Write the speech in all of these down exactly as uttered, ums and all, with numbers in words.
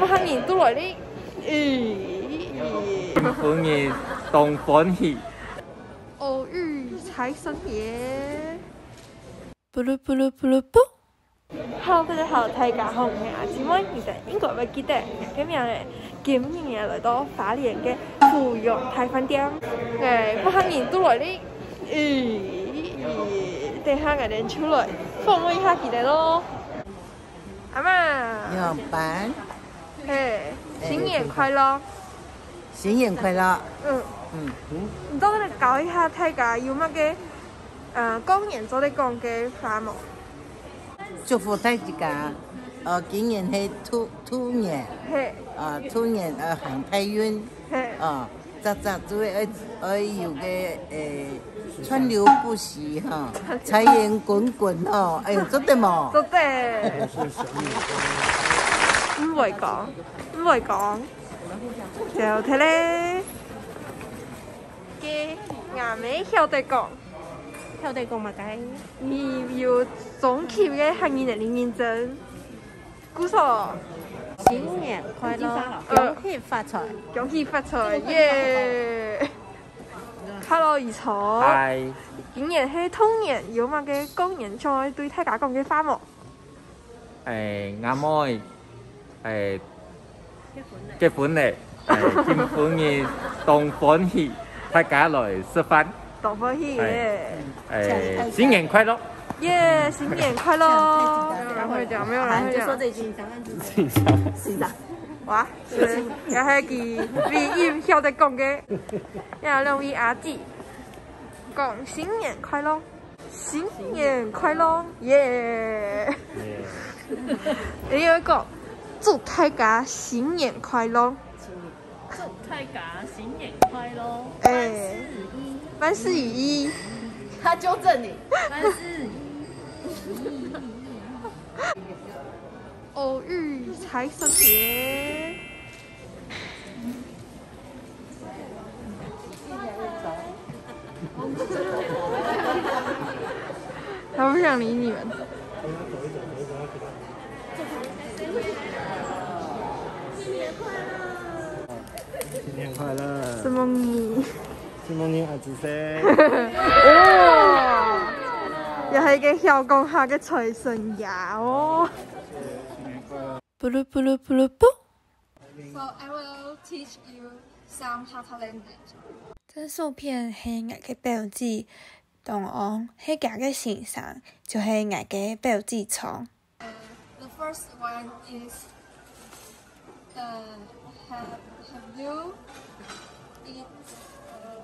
客人都來哩，咦，今晡日當歡喜。哦，財神爺。噗嚕噗嚕噗嚕噗。Hello，大家好，大家好，𠊎係阿姊妹，你等應該會記得𠊎个名咧。今日𠊎來到花蓮个富陽大飯店，誒，不客人都來哩，咦，等下𠊎等就來訪問一下佢等咯。阿嬤，你好，嘿，新年快樂！新年快樂！嗯，嗯，你做得教一下大家有麼个，呃，過年做得講个話無？ 祝福大自家，呃，今年係兔，兔年，嘿，呃，兔年，呃，行大運，嘿，呃，早早就愛，愛有个，誒，川流不息哈，財源滾滾哈，哎喲，做得無？做得。毋會講，毋會講，就忒咧。个，𠊎乜曉得講。 曉得講麼个？你有中級个客語能力認證，故所。新年快樂，呃，恭喜發財。恭喜發財，耶！Hello，怡聰。嗨。今年係兔年，有麼个過年想愛對大家講个話無？ 誒，阿妹，誒，結婚咧，誒，今晡日當歡喜，大家來食飯。當歡喜耶！誒，誒，新年快樂！耶，新年快樂！沒有人會講，沒有人會講。啊，你就說這一句，你想看是誰？欣賞。哇，是，也係佢唯一曉得講个。呀，兩位阿姊，講新年快樂！ 新年快樂，耶！也有一個，祝大家新年快樂。祝大家新年快樂。哎，萬事如意。萬事如意。他糾正你。萬事如意。哦，財神爺。 他不想理你們。新年快樂！承蒙你。承蒙你，阿姊細。哦，又係一個曉講客个財神爺哦。新年快樂！ 噗嚕噗嚕噗嚕噗。So I will teach you some Hakka language. 這相片係𠊎个表姊，中央係厥个先生，就係𠊎个表姊丈。Uh, the first one is, uh, have, have you eat, uh,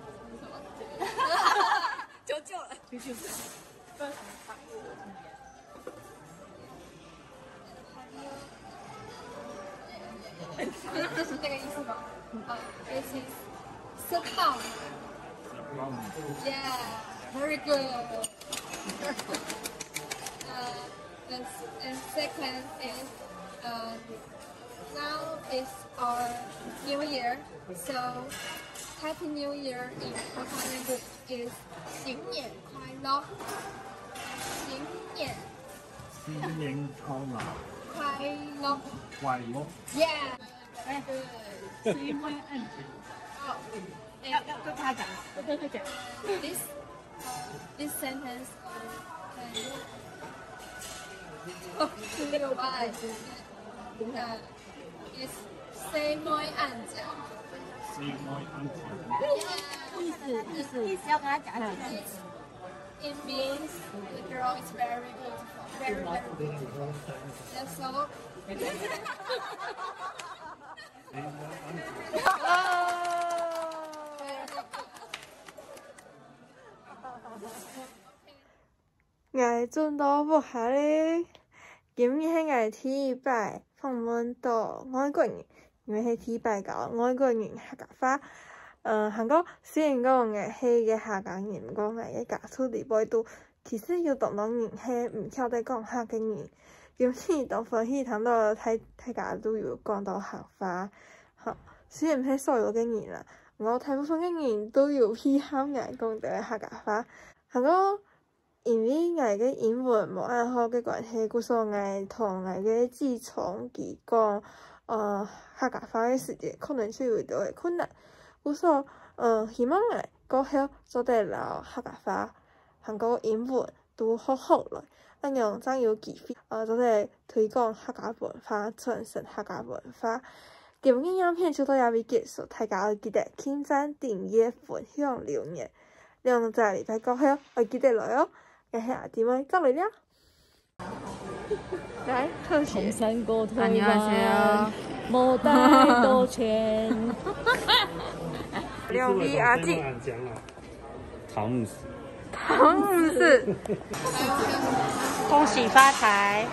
求救了。 就是這個意思嗎？啊，it is sit down. Yeah, very good. Uh, and, and second is, uh, now is our New Year, so Happy New Year in Hakka language is 新年快樂，新年 新年快樂。快樂。快樂。Yeah. Very good. 所以我要按。哦，哎，要，要跟他講，要跟他講。This, uh, this sentence, uh, can, oh, do you want? Uh, is say more and. Say more and. Yeah. 意思，意思，意思要跟他講，他講。 It means the girl is very beautiful, very, very beautiful. That's all. 𠊎轉到屋下咧，今日係𠊎第一擺訪問到外國人，因為係第一擺教外國人客家話。呃，還過雖然講𠊎係一個客家人，毋過𠊎个家族裡背肚其實有當多人係毋曉得講客个人。今日當歡喜聽到大，大家都有講到客話。好，雖然毋係所有个人啦，毋過大部分个人都有配合𠊎講到个客家話。還過因為𠊎个英文無恁好个關係，故所𠊎同𠊎个姊丈佢講，呃，客家話个時節，可能就有一點困難。故所，呃，希望𠊎過後做得摎客家話，還過英文都學好來，恁樣正有機會，呃，做得推廣客家文化，傳承客家文化。今日影片就到這位結束，大家愛記得點讚、訂閱、分享、留言。兩隻禮拜過後，愛記得來哦。 𠊎係阿弟妹，再會了。來，客氣。同山過台灣，안녕하세요。無帶多錢。兩位阿姊。桃木屎。桃木屎。恭喜發財。